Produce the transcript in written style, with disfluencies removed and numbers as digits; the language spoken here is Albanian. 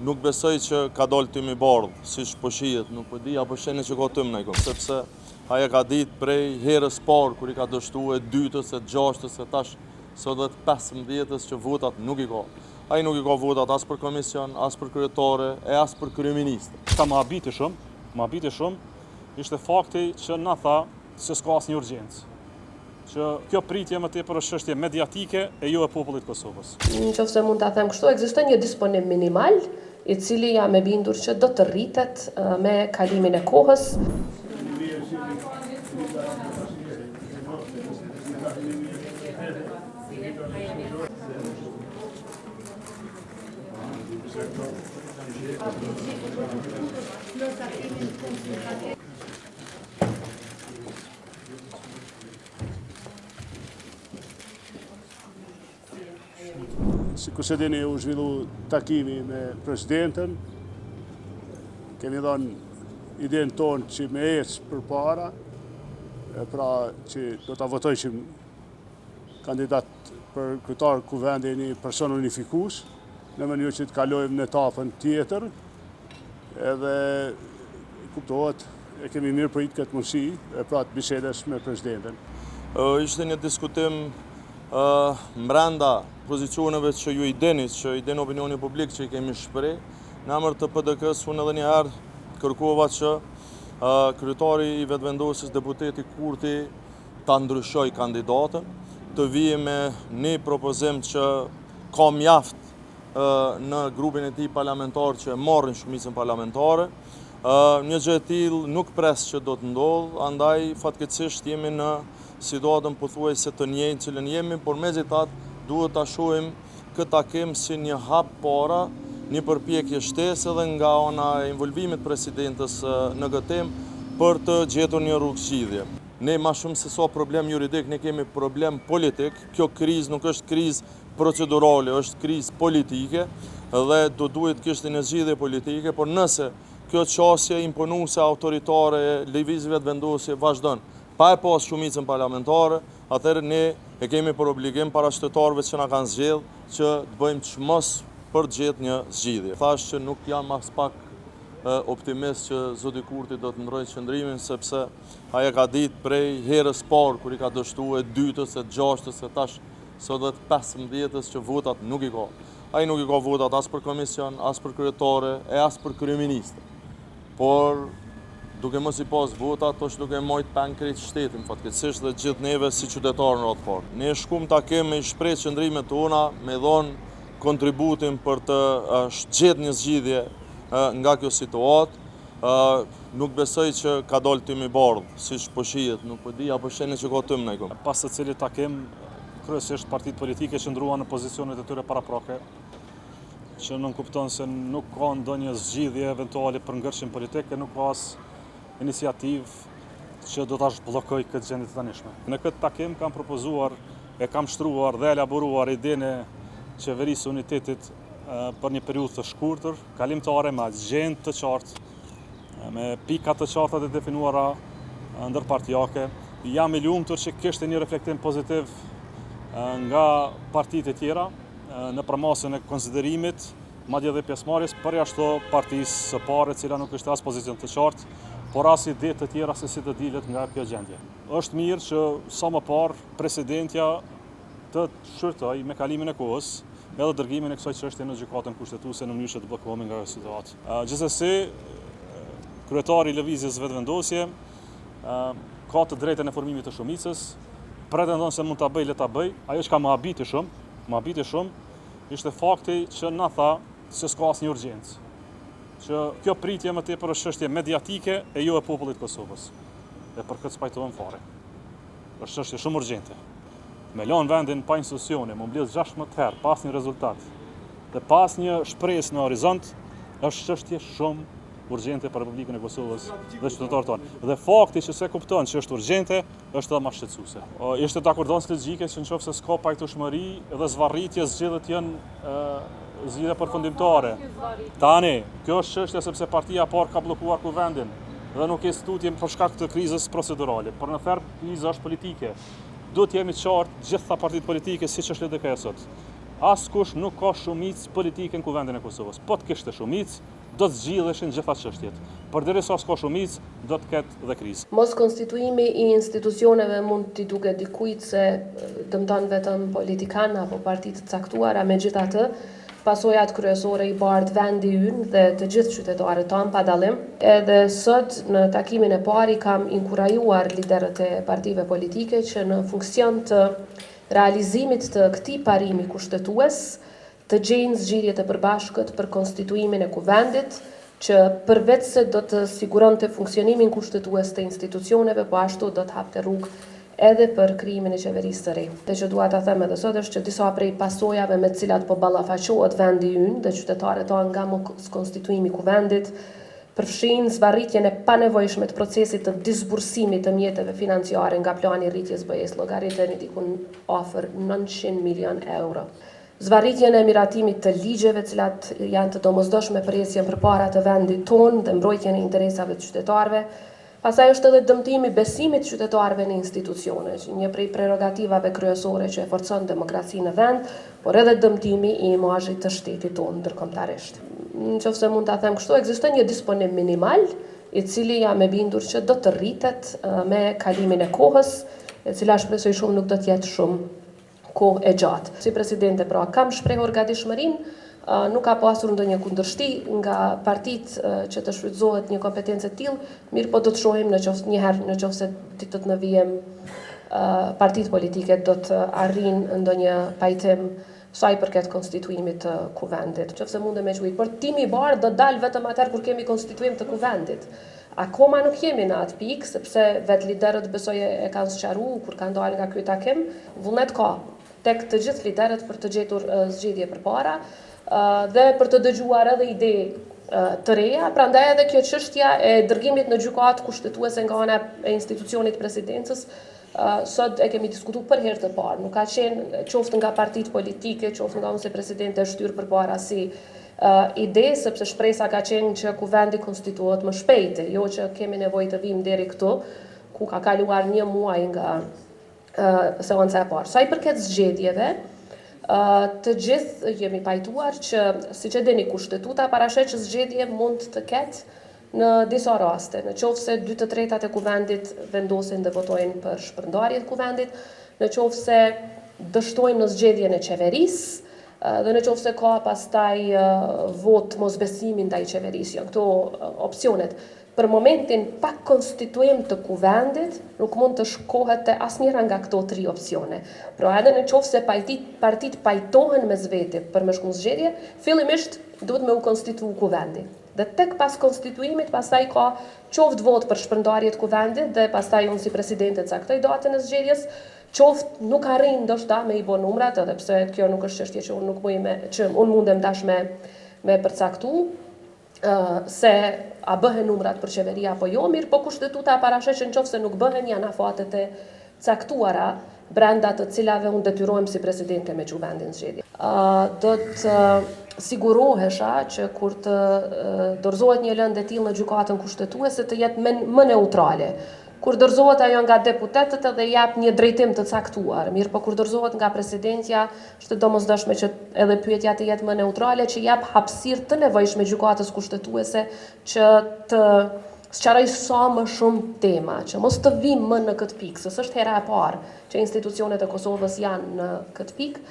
Nuk besoj që ka dalë tym i bardhë, siç po shihet, nuk po di, apo shihni që ka tym në ikon, sepse ai e ka ditë prej herës parë kur i ka dështu e dytës, e gjashtës, e tash sot dhe të 15-ës që votat nuk i ka. Ai nuk i ka votat as për komision, as për kryetare, e as për kryeministër. Çka më habiti shumë, më habiti shumë, ishte fakti që na tha se s'ka asnjë urgjencë. Që kjo pritje më tepër është çështje mediatike e jo e popullit të Kosovës. Në qoftë se mund ta them kështu, ekziston një disponim minimal, i cili jam e bindur që do të rritet me kalimin e kohës. Sikurse dini u zhvillu takimi me presidenten, kemi dhënë idenë tonë që me ecë përpara, e pra që do ta votojshim kandidat për kryetar kuvendi një person unifikues, në mënyrë që të kalojmë në etapën tjetër, edhe kuptohet e kemi mirëprit këtë mundësi, e pra të bisedës me presidenten. Ishte një diskutim mbrenda pozicioneve që ju i dini, që i din opinioni publik që i kemi shpreh. Në emër të PDK-së, unë edhe një herë kërkova që kryetari i Vetëvendosjes, deputeti Kurti, ta ndryshojë kandidaten, të vijë me një propozim që ka mjaft në grupin e tij parlamentar që e marrin shumicën parlamentare. Një gjë e tillë nuk pres që do të ndodhë, andaj fatkeqësisht jemi në situatën pothuajse të njëjtë cilën jemi, por megjithatë duhet ta shohim këtë takim si një hap para, një përpjekje shtesë edhe nga ana e involvimit të presidentes në këtë temë për të gjetur një rrugë zgjidhje. Ne ma shumë se sa problem juridik, ne kemi problem politik. Kjo krizë nuk është krizë procedurale, është krizë politike dhe do duhet të kishte një zgjidhje politike, por nëse kjo qasje imponuese autoritare e Lëvizjes Vetëvendosje vazhdon pa e pas shumicën parlamentare, atëherë ne e kemi për obligim para qytetarëve që na kanë zgjedh që të bëjmë çmos për të gjetë një zgjidhje. Thash që nuk jam aspak optimist që zoti Kurti do të ndrojë qëndrimin sepse ai e ka ditë prej herës parë kur i ka dështu e dytës, e gjashtës, e tash sot dhe të 15-ës që votat nuk i ka. Ai nuk i ka votat as për komision, as për kryetare, e as për kryeministër. Por, duke mos i pas votat, është duke majt peng krejt shtetin, fatkeqësisht dhe gjithë neve si qytetarë në radhë të parë. Ne shkum takim me i shpreh qëndrimet tona, me dhonë kontributin për të gjetë një zgjidhje nga kjo situatë. Nuk besoj që ka dalë tym i bardhë, siç po shihet, nuk po di, apo shihni që ka tym në ikon. Pas të cilit takim, kryesisht partitë politike qëndruan në pozicionet e tyre paraprake, që nënkupton se nuk ka ndonjë zgjidhje eventuale për ngërçin politik e nuk ka as iniciativë që do ta zhbllokojë këtë gjendje të tanishme. Në këtë takim kam propozuar e kam shtruar dhe elaboruar idenë e qeverisë së unitetit për një periudhë të shkurtër, kalimtare me agjendë të qartë, me pika të qarta të definuara ndërpartiake. Jam i lumtur që kishte një reflektim pozitiv nga partitë e tjera në përmasën e konsiderimit, madje edhe pjesëmarrjes, përjashto partisë së parë, e cila nuk kishte as pozicion të qartë, por as ide të tjera se si të dilet nga kjo gjendje. Është mirë që sa më parë presidentja të shqyrtojë me kalimin e kohës edhe dërgimin e kësaj çështje në Gjykatën Kushtetuese në mënyrë që të bllokohemi nga kjo situatë. Gjithsesi, kryetari i Lëvizjes Vetëvendosje ka të drejtën e formimit të shumicës, pretendon se mund ta bëjë, le ta bëjë. Ajo çka më habiti shumë, më habiti shumë, ishte fakti që na tha se s'ka asnjë urgjencë. Që kjo pritje më tepër është çështje mediatike e jo e popullit të Kosovës. E për këtë s'pajtohem fare. Është çështje shumë urgjente. Me lanë vendin pa institucione, m'u mbledh 16 herë, pa asnjë rezultat dhe pa asnjë shpresë në horizont, është çështje shumë urgjente për Republikën e Kosovës dhe qytetarët tonë. Dhe fakti që s'e kupton që është urgjente, është edhe ma shqetësuese. Ishte dakordancë logjike që në qoftë se s'ka pajtueshmëri dhe zvarritje zgjidhjet janë zgjidhje përfundimtare. Tani, kjo është çështja sepse partia e parë ka bllokuar kuvendin dhe nuk ecën tutje për shkak të krizës procedurale. Por në thelb kriza është politike. Duhet të jemi qartë gjitha partitë politike siç është LDK-ja sot. Askush nuk ka shumicë politike në Kuvendin e Kosovës. Po të kishte shumicë, do të zgjidheshin gjitha çështjet. Përderisa s'ka shumicë, do të ketë dhe krizë. Moskonstituimi i institucioneve mund t'i duket dikujt se dëmton vetëm politikanë apo parti të caktuara, megjithatë, pasojat kryesore i bart vendi ynë dhe të gjithë qytetarët tanë pa dallim. Edhe sot në takimin e parë i kam inkurajuar liderët e partive politike që në funksion të realizimit të këtij parimi kushtetues të gjejnë zgjidhje të përbashkët për konstituimin e Kuvendit, që përveç se do të siguronte funksionimin kushtetues të institucioneve, po ashtu do të hapte rrugë edhe për krijimin e qeverisë së re. Dhe që dua ta them edhe sot është që disa prej pasojave me të cilat po ballafaqohet vendi ynë dhe qytetarët tanë nga moskonstituimi i Kuvendit, përfshijnë zvarritjen e panevojshme të procesit të disbursimit të mjeteve financiare nga plani i rritjes BE-së, llogariteni diku afër 900 milion euro. Zvarritjen e miratimit të ligjeve të cilat janë të domosdoshme për ecjen përpara të vendit tonë dhe mbrojtjen e interesave të qytetarëve. Pastaj është edhe dëmtimi i besimit të qytetarëve në institucione, që një prej prerogativave kryesore që e forcon demokracinë në vend, por edhe dëmtimi i imazhit të shtetit tonë ndërkombëtarisht. Në qoftë se mund ta them kështu, ekziston një disponim minimal, i cili jam e bindur që do të rritet me kalimin e kohës, e cila shpresoj shumë nuk do të jetë shumë kohë e gjatë. Si presidente pra kam shprehur gatishmërinë, nuk ka pasur ndonjë kundërshti nga partitë që të shfrytëzohet një kompetencë e tillë, mirëpo do të shohim në qoftë një herë në qoftë se ditët në vijim partitë politike do të arrijnë ndonjë pajtim sa i përket konstituimit të Kuvendit. Qoftë se mundem me quajt, por tymi i bardhë do të dalë vetëm atëherë kur kemi konstituim të Kuvendit. Akoma nuk jemi në atë pikë, sepse vetë liderët besoj e kanë sqaru kur kanë dalë nga ky takim. Vullnet ka tek të gjithë liderët për të gjetur zgjidhje përpara dhe për të dëgjuar edhe ide të reja, prandaj edhe kjo çështja e dërgimit në gjykatë kushtetuese nga ana e institucionit të presidencës sot e kemi diskutu për herë të parë. Nuk ka qenë qoftë nga partitë politike, qoftë nga unë si presidente e shtyrë përpara si ide, sepse shpresa ka qenë që kuvendi konstituohet më shpejt, jo që kemi nevojë të vijmë deri këtu, ku ka kaluar një muaj nga seanca e parë. Sa i përket zgjedhjeve, të gjithë jemi pajtuar që, siç e dini, kushtetuta parasheh që zgjedhje mund të ketë në disa raste, në qoftë se 2/3 e kuvendit vendosin dhe votojnë për shpërndarje të kuvendit, në qoftë se dështojnë në zgjedhjen e qeverisë, dhe në qoftë se ka pastaj votë mosbesimi ndaj qeverisë, janë këto opsionet. Për momentin, pa konstituim të kuvendit, nuk mund të shkohet te asnjëra nga këto tri opsione. Pra edhe në qoftë se partitë pajtohen mes veti për me shku në zgjedhje, fillimisht duhet me u konstitu kuvendi. Dhe tek pas konstituimit, pastaj ka qoftë votë për shpërndarje të kuvendit dhe pastaj unë si presidente caktoj datën e zgjedhjes, qoftë nuk arrin ndoshta me i bo numrat, edhe pse kjo nuk është çështje që unë nuk muj me, që unë mundem tash me përcaktu, se a bëhen numrat për qeveri apo jo, mirë, po kushtetuta e parasheh që në qoftë se nuk bëhen janë afatet e caktuara brenda të cilave unë detyrohem si presidente me çu vendin zgjedhje. Do të sigurohesha që kur të dorëzohet një lëndë e tillë në gjykatën kushtetuese të jetë më neutrale. Kur dorëzohet ajo nga deputetët edhe jap një drejtim të caktuar, mirë po kur dorëzohet nga presidentja, është e domosdoshme që edhe pyetja të jetë më neutrale, që jap hapësirë të nevojshme gjykatës kushtetuese që të sqaroj sa më shumë tema, që mos të vim më në këtë pikë, se s'është hera e parë që institucionet e Kosovës janë në këtë pikë.